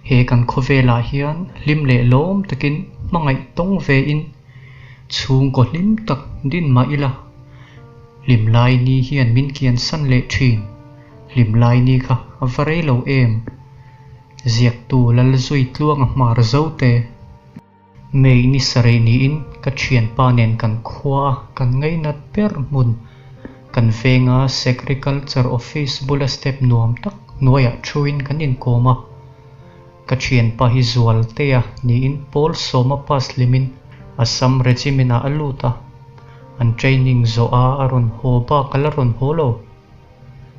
He kan khawvelah hian hlim leh lawm takin hmangaih tawng vein chhungkaw hlim tak din mah ila, hlim lai ni hian min kiansan leh thin. Hlim lai ni kha a va rei lo em? Ziaktu Lalzui Tluanga hmar zote. May ni sarih niin ka thianpa nen kan khua a kan ngainat ber hmun kan venga Segriculture Office bula step nuam tak hnuaiah thuin kan inkawm a. Ka thianpa hi Zualtea niin pawl sawma pass hlimin Assam Regiment ah a lut a, an training zawh a a rawn haw bak a la rawn haw lo.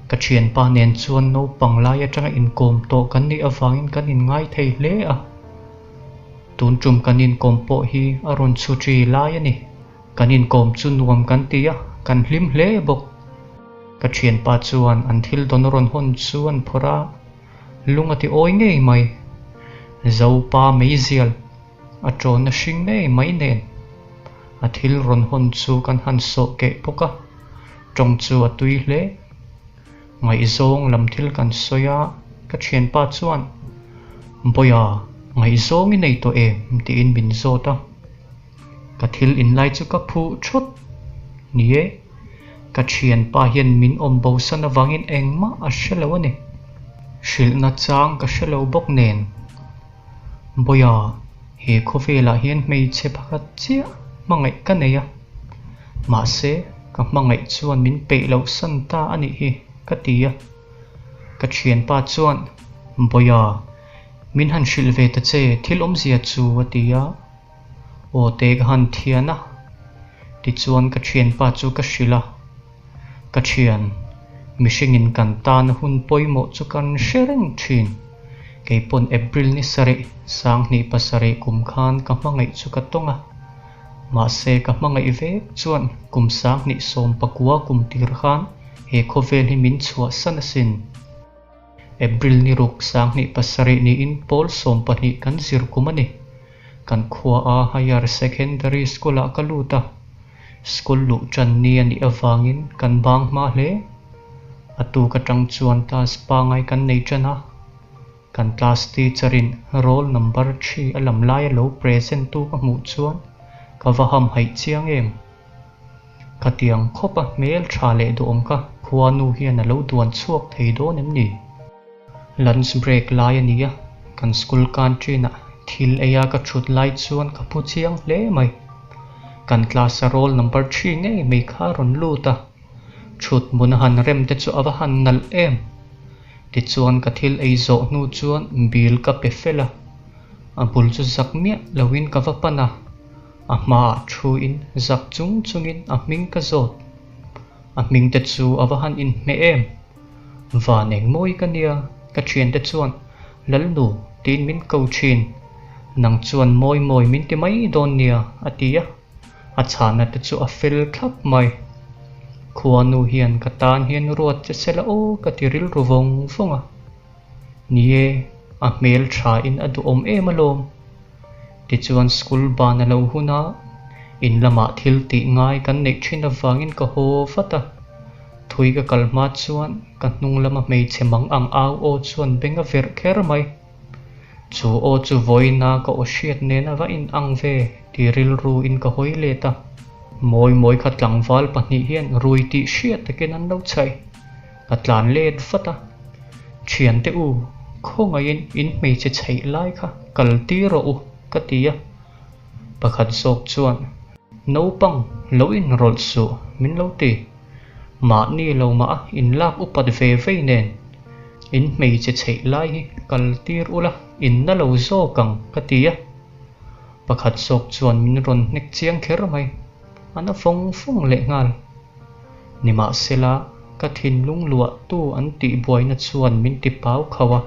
Ka thianpa nen chuan naupang lai atanga inkawm tawh kan nih avangin kan inngai thei hle a. Tun tum kan inkawm pawh hi a rawn chhu ṭi lai a ni. Kan inkawm chu nuam kan ti a, kan hlim hle bawk. Ka thianpa chuan an thil dawn rawn hawn chu an phawrh a, lung a ti awi ngei mai. Zopa meizial a ṭawn a hring ngei mai nen a thil rawn hawn chu kan han sawh keh bawk a, ṭawng chu a tui hle. Ngaihzawng lam thil kan sawi a, ka thianpa chuan, Bawiha, ngaihzawng i nei tawh em? tiin min zawt a. Ka thil inlai chu ka phuh thawt. Ni e, ka thianpa hian min awm bosan avangin engmah a hre lo a ni. Hrilhna chang ka hre lo bawk nen. Bawiha, he khawvelah hian hmeichhe pakhat chiah hmangaih ka nei a. Mahse, ka hmangaih chuan min peih loh san ta a nih hi, ka ti a. Ka thianpa chuan, Bawiha, min han hrilh ve ta che, thil awmzia chu, a ti a. Aw te ka han thian a. Tichuan ka thianpa chu ka hrilh a. Ka thian, mihringin kan tana hun pawimawh chu kan hre reng thin. Kei pawn April ni sarih, 2007 kum khan ka hmangaih chu ka tawng a. Mahse ka hmangaih vek chuan kum 2019 kum tir khan he khawvel hi min chhuahsan asin. April ni ruk 2007 niin pawl 12 kan zir kum a ni. Kan khua a Higher Secondary School ah ka lut a. School luh tan ni a nih avangin kan bang hma hle. A tuk atang chuan class pangai kan nei tan a. Kan class teacher in roll number 3 a lam lai a lo present tu ka hmuh chuan ka va ham haih chiang em. Khatiang khawp a hmel tha leh duhawm kha khuanu hian a lo duan chhuak thei dawn em ni? Lunch break lai a ni a, kan school canteen ah thil ei a ka thut lai chuan ka phu chiang hle mai. Kan class a roll number 3 ngei mai kha a rawn lut a, thut hmun a han rem te chu a va han nalh em. Tichuan ka thil ei zawh hnu chuan bill ka pe fel a, a bul chu zak miah loin ka va pan a, a hmaah thuin zak chung chungin a hming ka zawt. A hming te chu a va han inhmeh em! Van eng mawi ka nia, ka thiante chuan Lalnu tiin min ko thin, nang chuan mawi mawi min ti mai dawn nia a ti a, a chhana te chu a fel thlap mai. Khuanu hian ka tan hian ruat che sela aw ka ti rilru vawng vawng a. Ni e, a hmel thain a duhawm em alawm. Tichuan school ban a lo hun a, in lamah thil tih ngai kan neih thin avangin ka haw vat a. Thui ka kal hma chuan ka hnung lama hmeichhe mang ang au aw chuan beng a verh kher mai. Chu aw chu vawiina ka aw hriat nen a va in ang ve ti rilru in ka hawi let a. Mawi mawi kha tlangval pahnih hian rui tih hriat takin an lo chhaih. Ka tlan let vat a, Thiante u, khawngaihin in hmeichhe chheih lai kha kal tir rawh u, ka ti a. Pakhat zawk chuan, Naupang, lo inrawlh suh, min lo ti. Mahni lo mah a inlak upat ve vei nen, in hmeichhe chheih lai hi kal tir ula, in na lo zawk ang, ka ti a. Pakhat zawk chuan min rawn hnek chiang kher mai, a na fawng fawng lehnghal. Nimahsela, ka thinlung luahtu an tihbuaina chuan min ti pau khauh a.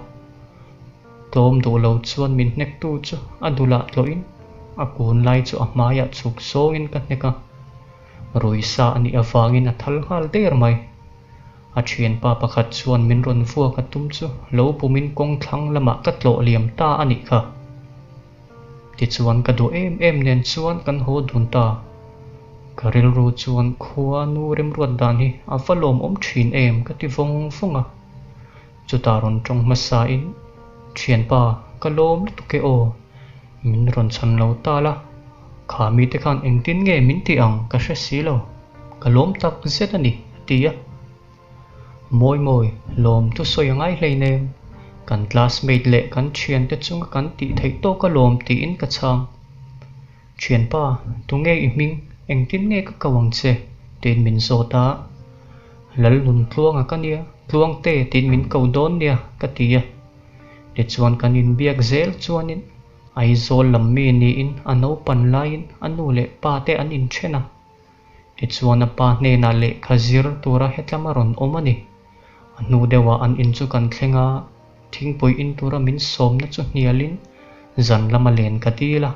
Tlawm duh lo chuan min hnektu chu a dulah tlawhin a kun lai chu a hmaiah chhuk zawngin ka hnek a. Ruisa a nih avangin a thal nghal der mai. A thianpa pakhat chuan min rawn vuak a tum chu lo bumin kawng thlang lamah ka tlawh liam ta a nih kha. Tichuan ka duh em em nen chuan kan haw dun ta. Ka rilru chuan khua nu remruat dan hi a va lawmawm thin em ka ti vawng vawng a. Chutah rawn tawng hmasa in, Thianpa, Ka lawm lutuk e aw. Min rawn chhan lo ta la, kha mite khan engtin nge min tih ang ka hre si lo. Ka lawm tak zet a ni, a ti a. Mawi mawi, lawm thu sawi a ngai hleinem. Kan classmate leh kan thiante chunga kan tih theih tawk a lawm tiin ka chhang. Thianpa, tunge i hming, engtin nge ka ko ang che? tiin min zawt a. Lal nun tluanga ka nia, Tluangte tiin min ko dawn nia, ka ti a. Tichuan kan inbiak zel chuanin Aizawl lam mi niin a naupan laiin a nu leh pa te an inthen a. Tichuan a pa hnenah lehkha zir tura hetlama rawn awm a ni. A hnu deuhah an in chu kan thleng a, thingpui in tura min sawmna chu hnialin zan lama len ka dil a,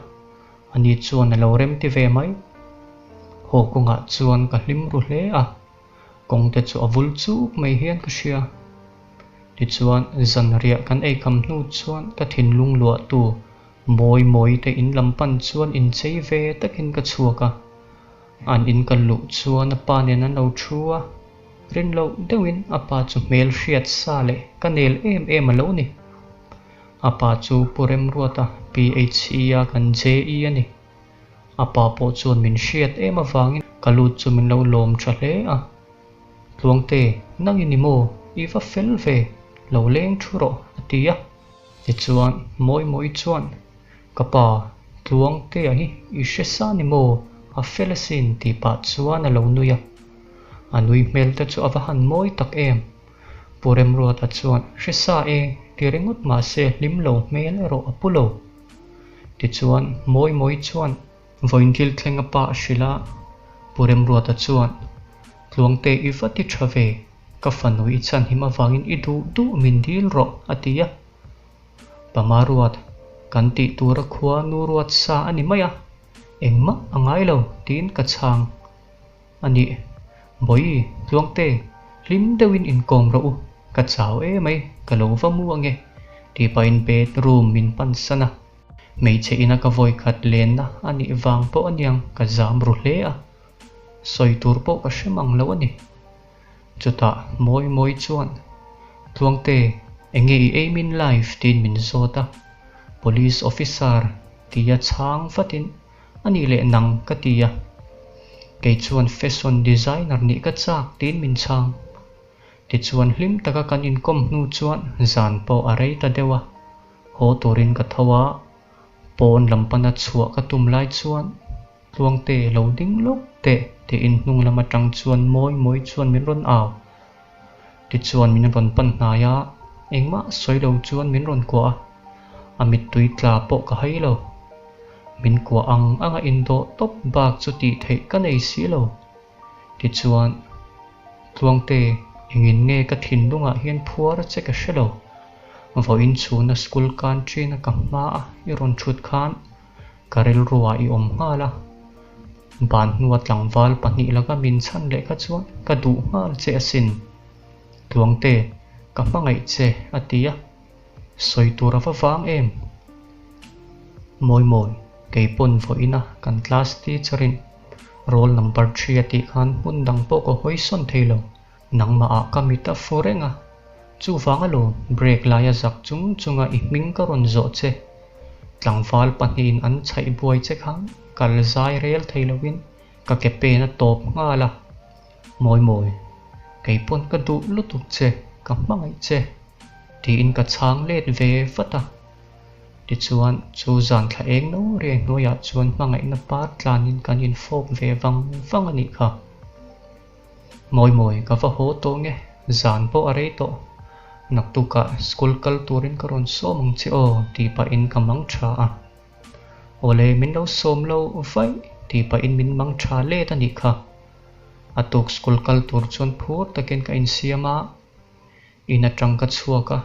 ani chuan a lo remti ve mai. Haw kawngah chuan ka hlim ru hle a, kawngte chu a vul chuk mai hian ka hria. Tichuan zanriah kan eikham hnu chuan ka thinlung luahtu Mawi mawi te in lam pan chuan inchei ve takin ka chhuak a, an in ka luh chuan a pa nen an lo thu a, rin loh deuhin a pa chu hmel hriat sa leh ka nel em em a lo ni. A pa chu Pu Remruata PHE a kan JE a ni. A pa pawh chuan min hriat em avangin ka lut chu min lo lawm tha hle a. Tluangte, nang i ni maw? I va fel ve, lo leng thu rawh, a ti a. Tichuan, mawi mawi chuan, Ka pa, Tluangtea hi i hre sa ni maw? A fel asin, tih pah chuan a lo nui a. A nui hmel te chu a va han mawi tak em! Pu Remruata chuan, Hre sa e, ti ringawt mahse hlim lo hmel erawh a pu lo. Tichuan, mawi mawi chuan, Vawiin thil thleng a pa a hrilh a, Pu Remruata chuan, Tluangte i va ti tha ve, ka fanu i chhan him avangin i duh duh min dil rawh, a ti a. Pama ruat, kan tih tura khua nu ruat sa a ni mai a, engmah a ngai lo tiin ka chhang a ni. Bawihi, Tluangte, hlim deuhin inkawm rawh u, ka chau emai, ka lo va mu ange, tih pahin bedroom min pan san a. Hmeichhe ina ka vawikhat lenna a nih vang pawh aniang ka zam ru hle a, sawi tur pawh ka hre mang lo a ni. Chutah mawi mawi chuan, Tluangte, enge i aim in life? tiin min zawt a. Police officer tia chhang vatin, A nih leh nang ka ti a. Kei chuan fashion designer nih ka chak tiin min chhang. Tichuan hlim taka kan inkawm hnu chuan zan pawh a rei ta deuh a. Haw turin ka tho a, pawn lam pana chhuah ka tum lai chuan Tluangte lo ding lawk teh tiin hnung lam atang chuan mawi mawi chuan min rawn au. Tichuan min rawn pan hnai a, engmah sawi lo chuan min rawn kuah a, a mittui tla pawh ka hai lo. Min kuah ang anga indawh tawp bak chu tih theih ka nei si lo. Tichuan, Tluangte, engin nge ka thinlungah hian phuar che ka hre lo. Vawiin chhuna school canteen a ka hma a i rawn thut khan ka rilruah i awm nghal a. Ban hnua tlangval pahnih laka min chhan leh kha chuan ka duh nghal che asin. Tluangte, ka hmangaih che, a ti a. Sawi tur a va vang em? Mawi mawi, kei pawn vawiin a kan class teacher in roll number thri a tih khan hmun dang pawh ka hawi sawn thei lo. Nangmah ah ka mit a fu reng a, chuvang alawm break laia zak chung chunga i hming ka rawn zawh che. Tlangval pahnihin an chhaih buai che khan kal zai rel thei loin ka ke pen a tawp nghal a. Mawi mawi, kei pawn ka duh lutuk che, ka hmangaih che, tiin ka chhang let ve vat a. Tichuan, chu zan thla eng no riai hnuaiah chuan hmangaihna par tlanin kan infawp ve vang vang a nih kha. Mawi mawi, ka va haw tawh nge, zan pawh a rei tawh. Naktukah school kal turin ka rawn sawm ang che aw, tih pahin ka mang tha a. Awle, min lo sawm lo vaih, tih pahin min mang tha let a nih kha. A tuk school kal tur chuan phur takin ka insiam a. In atang ka chhuak a,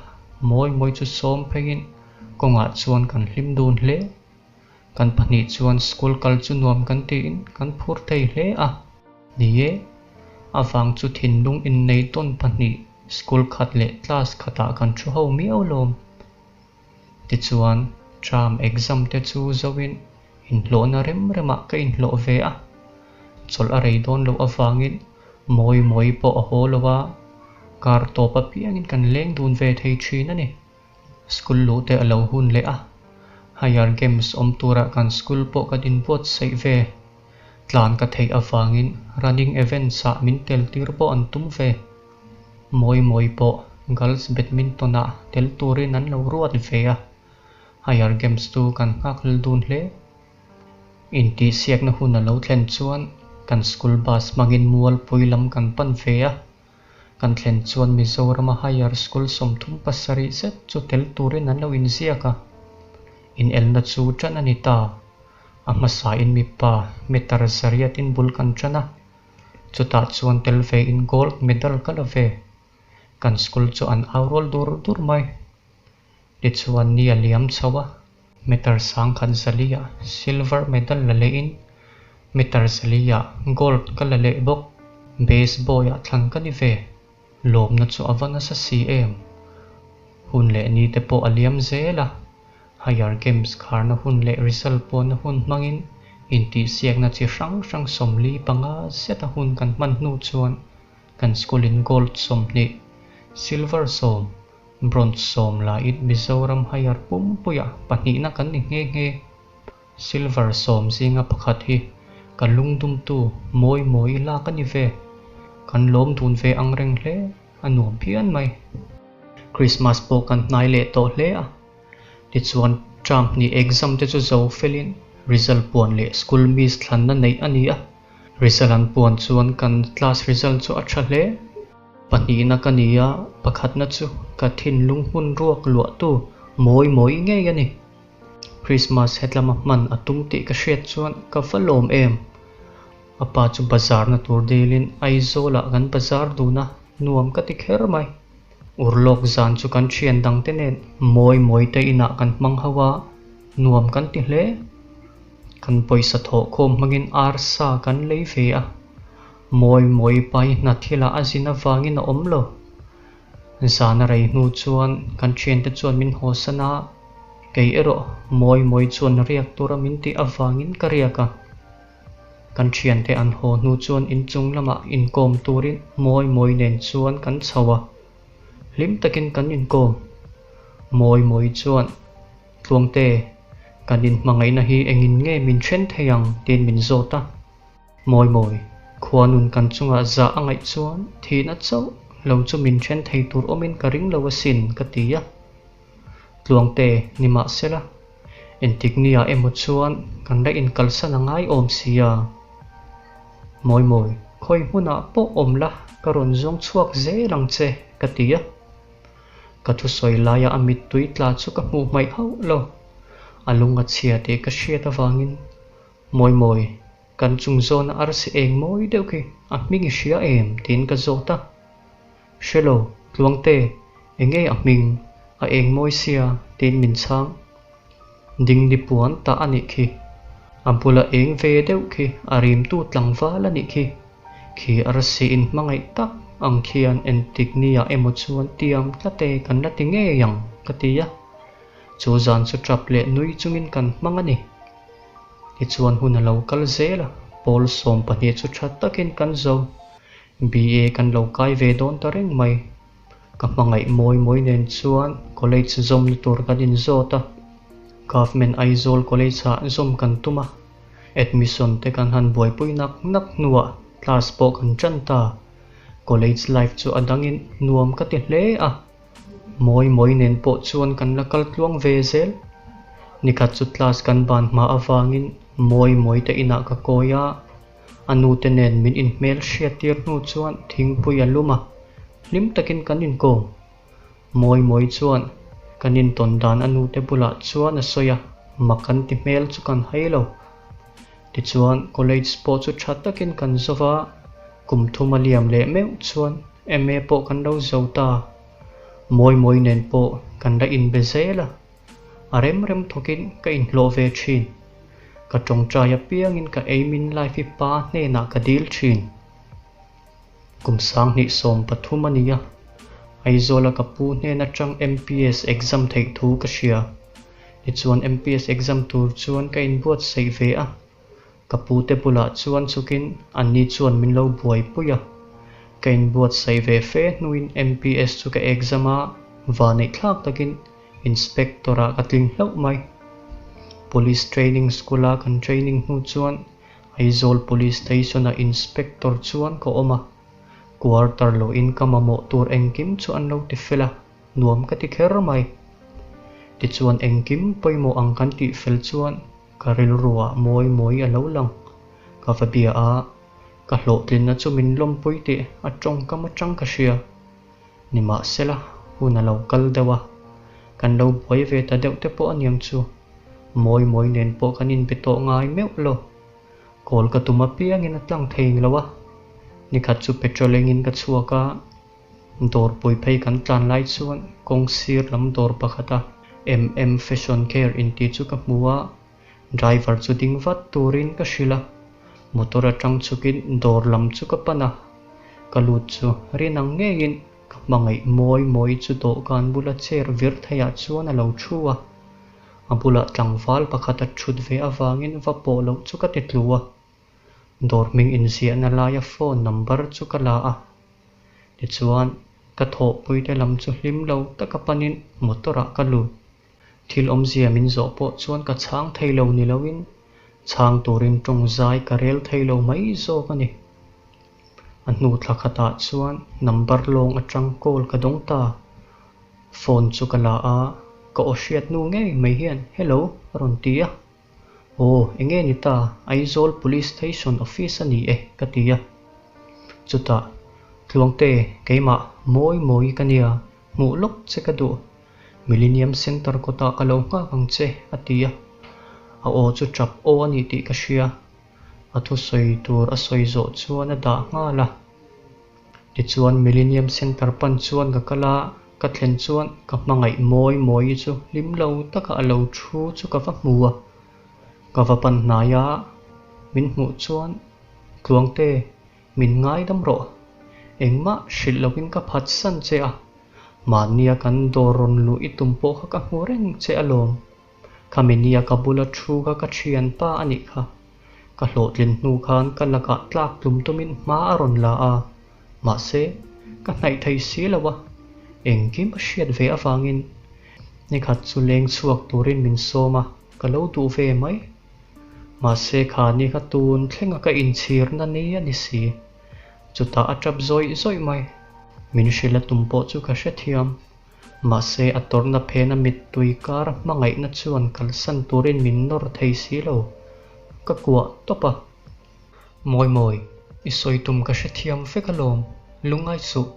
mawi mawi chu sawm pheiin kawngah chuan kan hlim dun hle. Kan pahnih chuan school kal chu nuam kan tiin kan phur thei hle a. Ni e, a vang chu thinlung innei tawn pahnih school khat leh class khatah kan thu ho miau lawm. Tichuan, term exam te chu zoin inhlawhna rem remah ka inhlawh ve a. Chawlh a rei dawn loh avangin mawi mawi pawh a haw lo a, kar tawp apiangin kan leng dun ve thei thin a ni. School luh te a lo hun leh a, Higher Games awm tura kan school pawh kan inbuatsaih ve. Tlan ka theih avangin running events ah min tel tir pawh an tum ve. Mawi mawi pawh girls badminton ah tel turin an lo ruat ve a, Higher Games chu kan nghakhlel dun hle. Intihsiakna hun a lo thlen chuan kan school bus hmangin Mualpui lam kan pan ve a, Kan thlen chuan Mizorama Higher School 37 zet chu tel turin an lo inziak a, inelna chu ṭan a ni ta. A hmasain mipa meter zariatin bul kan ṭan a, chutah chuan tel vein gold medal ka la ve. Kan school chu an au rual dur dur mai. Tichuan ni a liam chho a, meter sangkhat zaliah silver medal la lehin meter zaliah gold ka la leh bawk. Best boy ah thlan ka ni ve. Lawmna chu a va nasa si em? Hun leh ni te pawh a liam zel a, Higher Games kharna hun leh result puanna hun hmangin intihsiakna chi hrang hrang 45 zeta hun kan hman hnu chuan kan school in gold 20, silver 10, Bronze 10 laiin Mizoram Higher pumpuia pahnihna kan ni nghe nghe. Silver 10 zinga pakhat hi ka lungdumtu mawi mawi lak a ni ve. Kan lawm dun ve ang reng hle, a nuam phian mai. Krismas pawh kan hnai leh tawh hle a. Tichuan term hnih exam te chu zo felin result puan leh school miss thlanna neih a ni a. Result an puan chuan kan class result chu a tha hle. Pahnihna ka ni a, pakhatna chu ka thinlung hmun ruak luahtu mawi mawi ngei a ni. Krismas hetlama hman a tum tih ka hriat chuan ka va lawm em. A pa chu bazarna tur dilin Aizawlah kan bazar dun a, nuam ka ti kher mai. Urlawk zan chu kan thian dangte nen mawi mawi te inah kan hmang ho a, nuam kan ti hle. Kan pawisa thawhkhawm hmangin arsa kan lei ve a. Mawi mawi pai hna thilah a zin avangin a awm lo. Zan a rei hnu chuan kan thiante chuan min hawsan a, kei erawh mawi mawi chuan riak tura min tih avangin ka riak a. Kan thiante an haw hnu chuan inchung lamah inkawm turin mawi mawi nen chuan kan chho a, hlim takin kan inkawm. Mawi mawi chuan, Tluangte, kan inhmangaihna hi engin nge min then thei ang? tiin min zawt a. Mawi mawi, khua nun kan chungah zah a ngaih chuan thihna chauh lo chu min then thei tur awmin ka ring lo asin, ka ti a. Tluangte, nimahsela, entik nia emaw chuan kan la inkalsan a ngai awm si a. Mawi mawi, khawi hmunah pawh awm la, ka rawn zawng chhuak zel ang che, ka ti a. Ka thusawi laia a mittui tla chu ka hmuh hmaih hauh lo. A lung a chhia tih ka hriat avangin Mawi mawi, kan chung zawna arsi eng mawi deuh khi a hming i hria em? tiin ka zawt a. Hre lo, Tluangte, enge a hming? A eng mawi sia, tiin min chhang. Dingdi puan tah a nih khi. A bula eng ve deuh khi a rimtu tlangval a nih khi. Khi arsi in hmangaih tak ang khian entik nia emaw chuan tiam tlate kan la ti ngei ang, ka ti a. Chu zan chu tap leh nui chungin kan hmang a ni. Tichuan hun a lo kal zel a, pawl 12 chu tha takin kan zo. BA kan lo kai ve dawn ta reng mai. Ka hmangaih mawi mawi nen chuan college zawmna tur kan inzawt a. Government Aizawl College ah zawm kan tum a. Admission te kan han buaipui nak nak hnuah class pawh kan tan ta. College life chu a dangin nuam ka ti hle a. Mawi mawi nen pawh chuan kan la kal tluang ve zel. Nikhat chu class kan ban hma avangin mawi mawi te inah ka kawi a, a nu te nen min inhmel hriat tir hnu chuan thingpui a lum a, hlim takin kan inkawm. Mawi mawi chuan kan intawn dan a nu te bulah chuan a sawi a, mak kan ti hmel chu kan hai lo. Tichuan college pawh chu tha takin kan zo va, kum thum a liam leh meuh chuan MA pawh kan lo zo ta. Mawi mawi nen pawh kan la inbe zel a, a rem rem thawkin ka inhlawh ve thin. Ka tawngtai apiangin ka eimin life i pa hnenah ka dil thin. Kum 2013 a ni a, Aizawla ka pu hnen atang MPS exam theih thu ka hria. Tichuan MPS exam tur chuan ka inbuatsaih ve a. Ka pu te bulah chuan chukin anni chuan min lo buaipui a. Ka inbuatsaih ve fe hnuin MPS chu ka exam a, va neih thlak takin. Inspector ah ka tling hlauh mai. Police Training School a kan training hnu chuan Aizawl Police Station ah Inspector chuan ka awm a. Quarter lo in ka mamawh tur engkim chu an lo ti fel a, nuam ka ti kher mai. Tichuan engkim pawimawh ang kan tih fel chuan ka rilru ah mawi mawi a lo lang. Ka va bia a, ka hlawhtlinna chu min lawmpui tih a tawngkam atang ka hria. Nimahsela, hun a lo kal deuh a, kan lo buai ve ta deuh te pawh aniang chu. Mawi mawi nen pawh kan inbe tawh ngai meuh lo. Kawl ka tum apiangin a tlang thei lo a, nikhat chu petrol engin ka chhuak a, dawr pui phei kan tlan lai chuan kawng sir lam dawr pakhata MM Fashion Care inti chu ka hmu a, driver chu ding vat turin ka hrilh a, motor atang chhukin dawr lam chu ka pan a, ka lut chu rin ang ngeiin ka hmangaih mawi mawi chu dawhkan bula chair vir theiah chuan a lo thu a. A bulah tlangval pakhat a thut ve avangin va pawh loh chu ka ti tlu a. Dawr hming inziahna laia phone number chu ka la a. Tichuan, ka thawhpuite lam chu hlim lo taka panin motor ah ka lut. Thil awmzia min zawh pawh chuan ka chhang thei lo ni loin chhang turin tawng zai ka rel thei lo mai zawk a ni. A hnu thla khatah chuan number lawng atang call ka dawng ta. Phone chu ka la a, ka aw hriat nu ngei mai hian Hello a rawn ti a. Aw, enge ni ta, Aizawl Police Station office a ni e ka ti a. Chutah, Tluangte, keimah mawi mawi ka nia, hmuh lawk che ka duh. Millennium Centre kawtah ka lo nghak ang che a ti a. A aw chu tap aw a ni tih ka hria. A thusawi tur a sawi zawh chuan a dah nghal a. Tichuan Millennium Centre pan chuan ka kal a, ka thlen chuan ka hmangaih mawi mawi chu hlim lo taka a lo thu chu ka va hmu a. Ka va pan hnai a, min hmuh chuan Tluangte min ngaidam rawh. Engmah hrilh loin ka phatsan che a, mahnia kan dawr rawn luh i tum pawh kha ka hmu reng che alawm. Khami nia ka bula thu kha ka thianpa a nih kha. Ka hlawhtlin hnu khan ka lakah tlak tlum tumin hma a rawn la a, mahse, ka hnaih thei si lo a, engkim a hriat ve avangin nikhat chu leng chhuak turin min sawm a, ka lo duh ve mai. Mahse, kha ni kha tun thlenga ka inchhirna ni a ni si. Chutah a tap zawih zawih mai. Min hrilh a tum pawh chu ka hrethiam. Mahse, a tawrhna phena mittui kar hmangaihna chuan kalsan turin min nawr thei si lo. Ka kuah tawp a. Mawi mawi, i sawi tum ka hrethiam vek alawm, lungngai suh.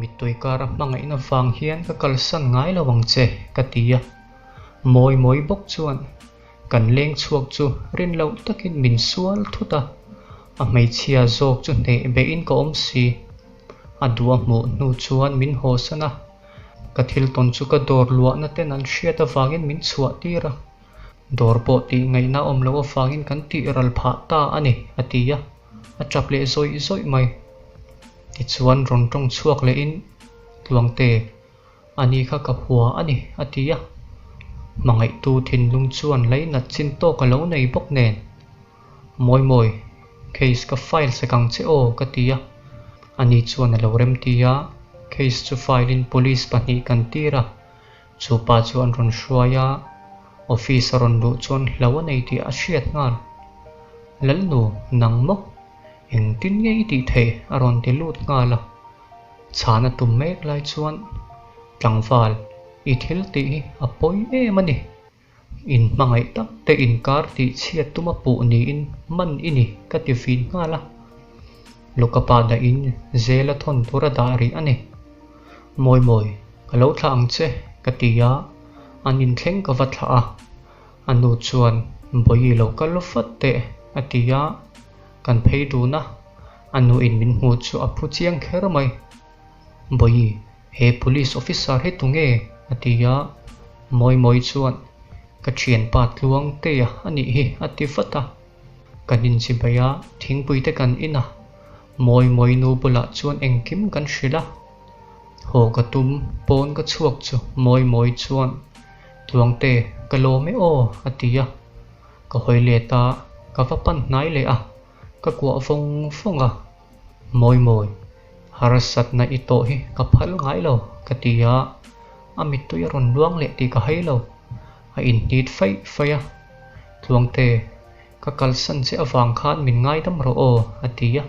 Mittui kara hmangaihna vang hian ka kalsan ngai lo ang che, ka ti a. Mawi mawi bawk chuan kan leng chhuak chu rin loh takin min sual thut a. A hmeichhia zawk chu hneh beihin ka awm si. A duh a hmuh hnu chuan min hawsan a, ka thil tawn chu ka dawr luahna ten an hriat avangin min chhuah tir a, dawr pawh tih ngaihna awm loh avangin kan tih ral phah ta a ni, a ti a, a tap leh zawih zawih mai. Tichuan rawn tawng chhuak lehin, Tluangte, ani kha ka hua a ni, a ti a. Hmangaihtu thinlung chuan lainat chin tawk a lo nei bawk nen. Mawi mawi, case ka file sek ang che aw ka ti a. Ani chuan a lo rem ti a, case chu file in police pahnih kan tir a. Chu pa chu an rawn hruai a, office a rawn luh chuan hlo a nei tih a hriat nghal. Lalnu, nang maw? Engtin nge i tih theih? a rawn ti lut nghal a. Chhan a tum mek lai chuan, Tlangval, i thil tih hi a pawi em a ni. Inhmangaih tak te inkar tih chhiat tuma puh niin man i ni ka ti vin nghal a. Lukapa dahin zela thawn tur a dah rih a ni. Mawi mawi, ka lo thlah ang che ka ti a, an inthleng ka va thlah a. A nu chuan Bawihi lo kal vat teh a ti a, kan phei dun a, a nuin min hmuh chu a phu chiang kher mai. Bawihi, he police officer hi tunge? a ti a, Mawi Mawi chuan, Ka thianpa Tluangtea a nih hi a ti vat a. Kan inchibai a, thingpui te kan in a, Mawi Mawi nu bulah chuan engkim kan hrilh a. Haw ka tum, pawn ka chhuak chu Mawi Mawi chuan, Tluangte, ka lawm e aw a ti a. Ka hawi let a, ka va pan hnai leh a, ka kuah vawng vawng a. Mawi mawi, harsatna i tawh hi ka phal ngai lo, ka ti a. a mittui a rawn luang leh tih ka hai lo. A inhnit faih faih a, Tluangte, ka kalsan che avang khan min ngaidam rawh aw, a ti a.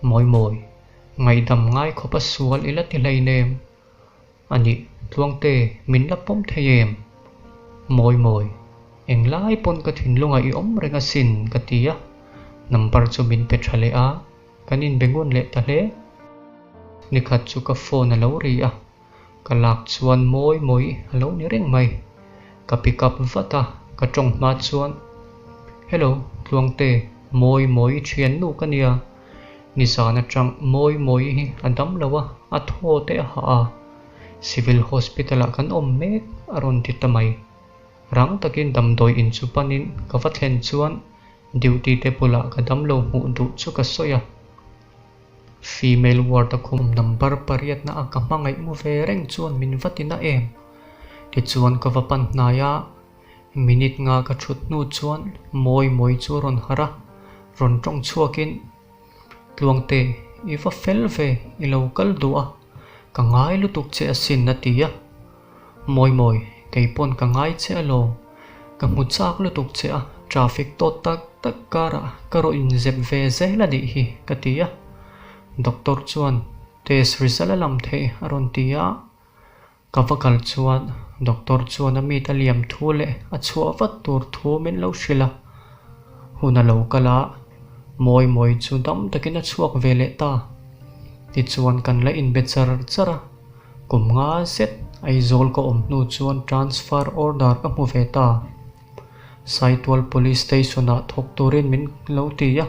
Mawi mawi, ngaihdam ngai khawp a sual i la ti hleinem. A nih, Tluangte, min la pawm thei em? Mawi mawi, englai pawn ka thinlungah i awm reng asin, ka ti a. Number chu min pe tha leh a, kan inbe ngun leh ta hle. Nikhat chu ka phone a lo ri a, Ka lak chuan mawi mawi a lo ni reng mai. Ka pick up vat a, ka tawng hma chuan, Hello, Tluangte, mawi mawi thian nu ka nia. Nizan atang mawi mawi hi a dam lo a, a thaw te a hah a. Civil Hospital ah kan awm mek a rawn ti ta mai. Rang takin damdawi in chu panin ka va thlen chuan duty te bulah ka damlo hmuh duh chu ka sawi a. Female ward a khum number pariatna a ka hmangaih mu ve reng chuan min va ti na em? Tichuan ka va pan hnai a, minute nga ka thut hnu chuan mawi mawi chu a rawn harh a, rawn tawng chhuakin, Tluangte, i va fel ve, i lo kal duh a, ka ngai lutuk che asin a ti a. Mawi mawi, kei pawn ka ngai che alawm. Ka hmu chak lutuk che a, traffic tawt tak tak karah ka rawh inzep ve zel a nih hi, ka ti a. Doctor chuan test result a lam theih a rawn ti a. Ka va kal chuan doctor chuan a mit a liam thu leh a chhuah vat tur thu min lo hrilh a. Hun a lo kal a, mawi mawi chu dam takin a chhuak ve leh ta. Tichuan kan la inbe char char a. Kum nga zet Aizawl ka awm hnu chuan transfer order ka hmu ve ta. Saitual Police Station ah thawk turin min lo ti a.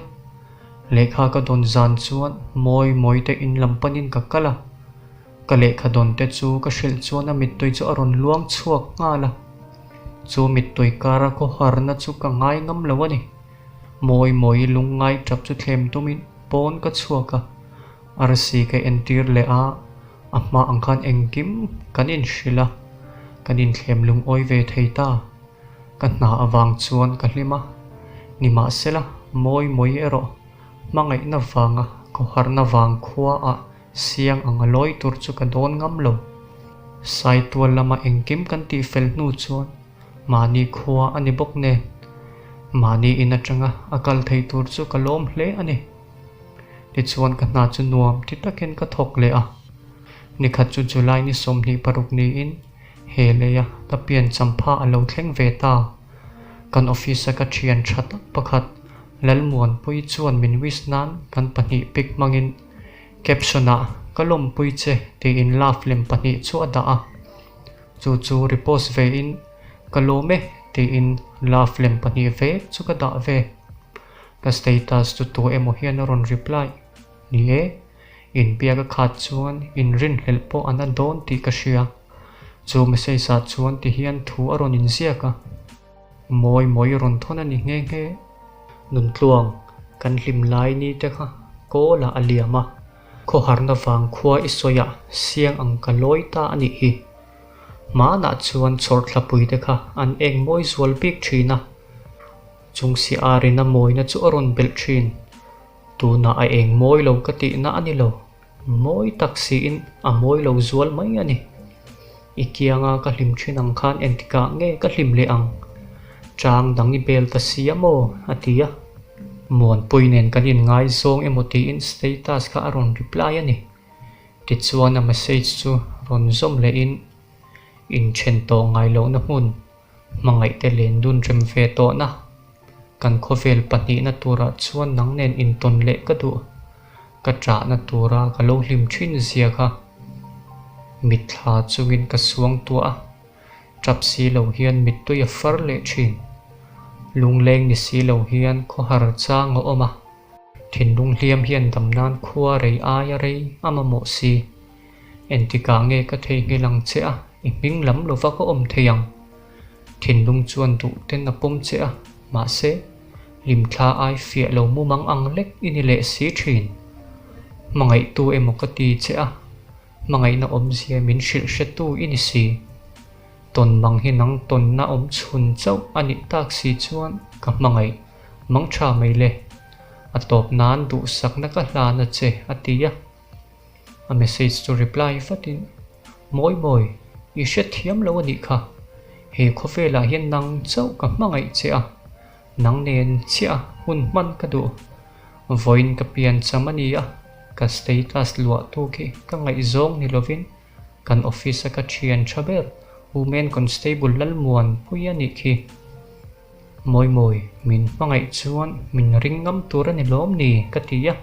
Lehkha ka dawn zan chuan mawi mawi te in lam panin ka kal a. Ka lehkha dawn te chu ka hrilh chuan a mittui chu a rawn luang chhuak nghal a. Chu mittui kara khawharna chu ka ngai ngam lo a ni. Mawi mawi lungngai tap chu thlem tumin pawn ka chhuak a. Arsi ka entir leh a, a hma ang khan engkim kan inhrilh a, kan inthlem lungawi ve thei ta. Ka hna avang chuan ka hlim a, nimahsela mawi mawi erawh hmangaihna vanga khawharna vang khuaah siang ang a lawi tur chu ka dawn ngam lo. Saitual lama engkim kan tihfel hnu chuan mahni khua a ni bawk nen, mahni in atanga a kal thei tur chu ka lawm hle a ni. Tichuan ka hna chu nuam ti takin ka thawk leh a. Nikhat chu July ni 26 niin he leia ka pian champha a lo thleng ve ta. Kan office a ka thian tha tak pakhat Lalmuanpui chuan min wish nan kan pahnih pic hmangin caption ah ka lawmpui che tiin love lem pahnih chu a dah a. Chu chu repost ve in ka lawm e tiin love lem pahnih vek chu ka dah ve. Ka status chu tu emaw hian a rawn reply. Ni e, inbiak a khat chuan inrinhlelh pawh a na dawn tih ka hria. Chu message ah chuan ti hian thu a rawn inziak a. Mawi mawi rawn thawn a ni nghe nghe. Nuntluang, kan hlim lai ni te kha kawl ah a liam a. Khawharna vang khua i sawi ah siang ang ka lawi ta a nih hi. Hmanah chuan chhawrthlapui te kha an eng mawi zual bik thin a. Chung si arin a mawina chu a rawn belh thin. Tunah a eng mawi lo ka tihna a ni lo. Mawi tak siin a mawi lo zual mai a ni. I kianga ka hlim thin ang khan engtikah nge ka hlim leh ang? Chang dang i bel ta si a maw? a ti a. Muanpui nen kan inngaizawng emaw tiin status kha a rawn reply a ni. Tichuan a message chu rawn zawm lehin, Inthen tawh ngai lohna hmun Hmangaihte len dun rem ve tawhna kan khawvel pahnihna turah chuan nang nen intawn leh ka duh. Ka ṭahna tura ka lo hlim ṭhin zia kha. Mitthla chungin ka suang tuah a, ṭap si lo hian mittui a far leh ṭhin. Lungleng ni si lo hian khawhar chang a awm a, thinlung hliam hian dam nan khua rei aia rei a mamawh si. Engtikah nge ka theihnghilh ang che a, i hming lam lova ka awm thei ang. Thinlung chuan duh ten a pawm che a, mahse, hlimthla ai fiah lo mumang ang lek i ni leh si thin. Hmangaihtu emaw ka ti che a, hmangaihna awmzia min hrilh hretu i ni si. Tawn mang hi nang tawnna awm chhun chauh a nih tak si chuan ka hmangaih mang tha mai le. A tawp nan duhsakna ka hlan a che, a ti a. A message chu reply vatin, Mawi mawi, I hrethiam lo a nih kha. He khawvelah hian nang chauh ka hmangaih che a, nang nen chiah hun hman ka duh. Vawiin ka pian cham a ni a, ka status luah tu khi ka ngaihzawng ni lovin kan office a ka thian tha ber Women Constable Lalmuanpui a nih khi. Mawimawi, min hmangaih chuan min ring ngam tur a ni lawm ni? ka ti a.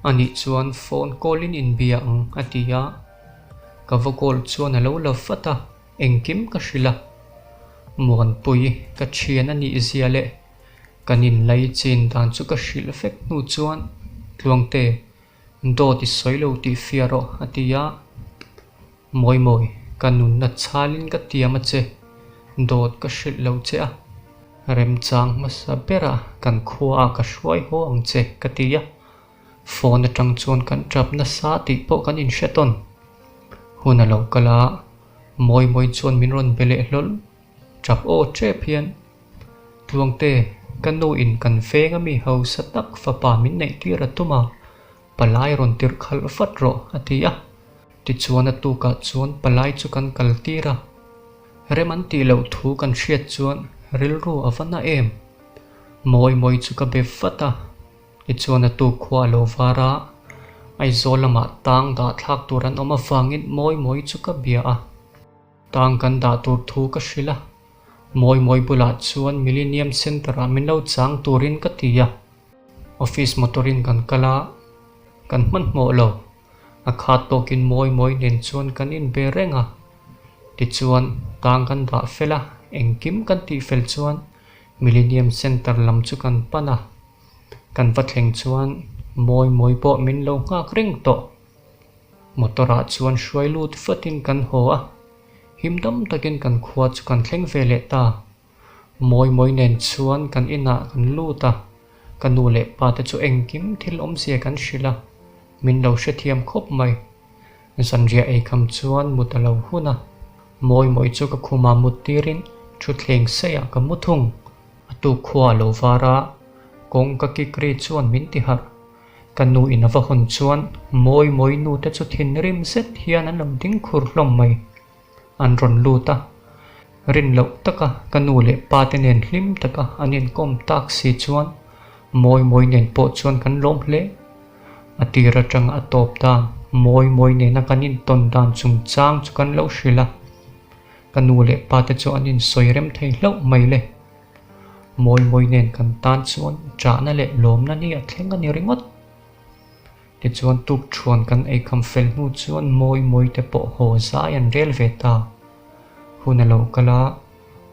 Anih chuan phone call in inbia ang a ti a. Ka va call chuan a lo la vat a, engkim ka hrilh a. Muanpui, ka thian a nih zia leh kan inlai chin dan chu ka hrilh vek hnu chuan Tluangte, dawt i sawi lo tih fiah rawh a ti a. Mawimawi, ka nunna chhalin ka tiam a che, dawt ka hrilh lo che a, remchang hmasa berah kan khuaah ka hruai haw ang che ka ti a. Phone atang chuan kan tap nasa tih pawh kan inhre tawn. Hun a lo kal a, Mawimawi chuan min rawn be leh hlawl. Tap aw tep hian, Tluangte, ka nu in kan veng ami hausa tak fapa min neih tir a tum a, palai rawn tirh khalh vat rawh, a ti a. Tichuan a tukah chuan palai chu kan kal tir a. Rem an tih loh thu kan hriat chuan rilru a va na em. Mawimawi chu ka be vat a. Tichuan a tuk khua a lo var a, Aizawl lamah tang dah thlak tur an awm avangin Mawimawi chu ka bia a. Tang kan dah tur thu ka hrilh a, Mawimawi bulah chuan Millennium Centre ah min lo chang turin ka ti a. Office motor in kan kal a, kan hmanhmawh lo. A khat tawkin Mawimawi nen chuan kan inbe reng a. Tichuan tang kan dah fel a, engkim kan tih fel chuan Millennium Centre lam chu kan pan a. Kan va thleng chuan Mawimawi pawh min lo nghak reng tawh. Motor ah chuan hruai lut vatin kan haw a, him dam takin kan khua chu kan thleng ve leh ta. Mawimawi nen chuan kan inah kan lut a, ka nu leh pa te chu engkim thil awmzia kan hrilh a, min lo hrethiam khawp mai. Zanriah eikham chuan mut a lo hun a, Mawimawi chu ka khumah mut tirin thutthleng seiah ka mu thung. A tuk khua a lo var a, kawng ka kik ri chuan min ti harh. Ka nu in a va hawn chuan Mawimawi nu te chu thinrim zet hian an lo ding khur hlawm mai. An rawn lut a, rin loh taka ka nu leh pa te nen hlim taka an inkawm tak si chuan Mawimawi nen pawh chuan kan lawm hle. A tir atanga a tawp dan, Mawimawi nena kan intawn dan chungchang chu kan lo hrilh a. Ka nu leh pa te chu an insawi rem thei hlauh mai le. Mawimawi nen kan tan chuan ṭahna leh lawmna ni a thleng a ni ringawt. Tichuan tukṭhuan kan eikham fel hnu chuan Mawimawi te pawh haw zai an rel ve ta. Hun a lo kal a,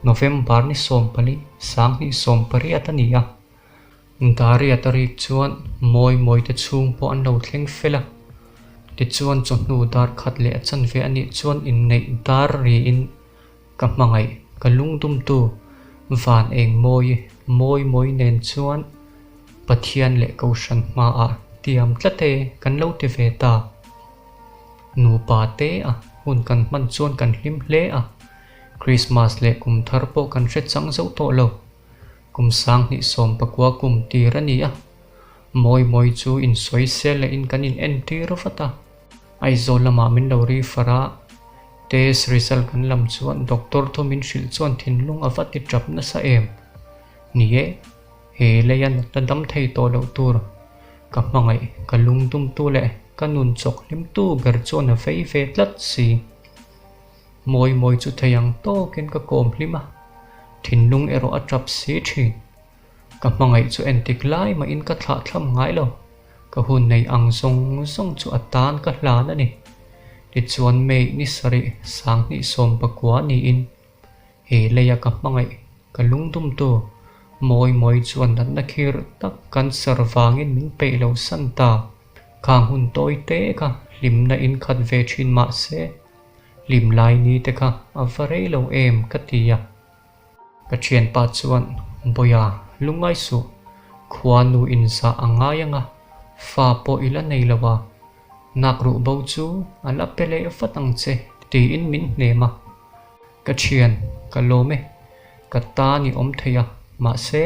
November ni 14, 2018 a ni a. Dariat a rik chuan Mawimawi te chhung pawh an lo thleng fel a. Tichuan chawhnu dar khat leh a chanve a nih chuan inneih dar riin Ka hmangaih, ka lungdumtu, van eng mawi, mawi mawi nen chuan Pathian leh Kohhran hmaah tiam tlat e kan lo ti ve ta. Nupa te a hun kan hman chuan kan hlim hle a, Krismas leh kum thar pawh kan hre chang zo tawh lo. Kum 2019 kum tir a ni a, mawi mawi chu insawisel lehin kan in entir vat a. Aizawl lamah min lo ri far a, test result kan lam chuan doctor thu min hrilh chuan thinlung a va ti tap nasa em? Ni e, he leia natna dam thei tawh loh tur ka hmangaih, ka lungdumtu leh ka nun chawk hlimtu ber chuan a vei ve tlat si. Mawi mawi chu thei ang tawkin ka kawm hlim a, thinlung erawh a tap si thin. Ka hmangaih chu entik lai mahin ka thlah thlam ngai lo. Ka hun nei ang zawng zawng chu a tan ka hlan a ni. Tichuan May ni sarih 2019 niin he leia ka hmangaih ka lungdumtu Mawi Mawi chuan natna khir tak cancer vangin min peih lo san ta. Khang hun tawi te kha hlimna in khat ve thin mah se hlim lai ni te kha a va rei lo em ka ti a. Ka thianpa chuan, Bawiha, lungngai suh, khua nu in zah a ngai ang a, fa pawh i la nei lo a, nak ruh bo chu a la pe leh vat ang che, tiin min hnem a. Ka thian, ka lawm e, ka ta ni awm thei a, mahse,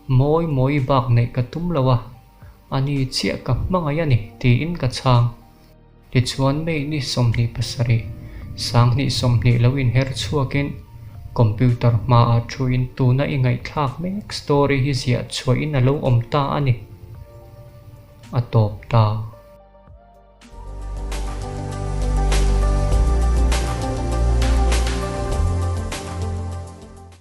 mawi mawi bak neih ka tum lo a, ani chiah ka hmangaih a ni, tiin ka chhang. Tichuan May ni 27, 2020 lo inher chhuakin computer hmaah thuin tuna i ngaihthlak mek story hi ziah chhuahin a lo awm ta a ni. A tawp ta.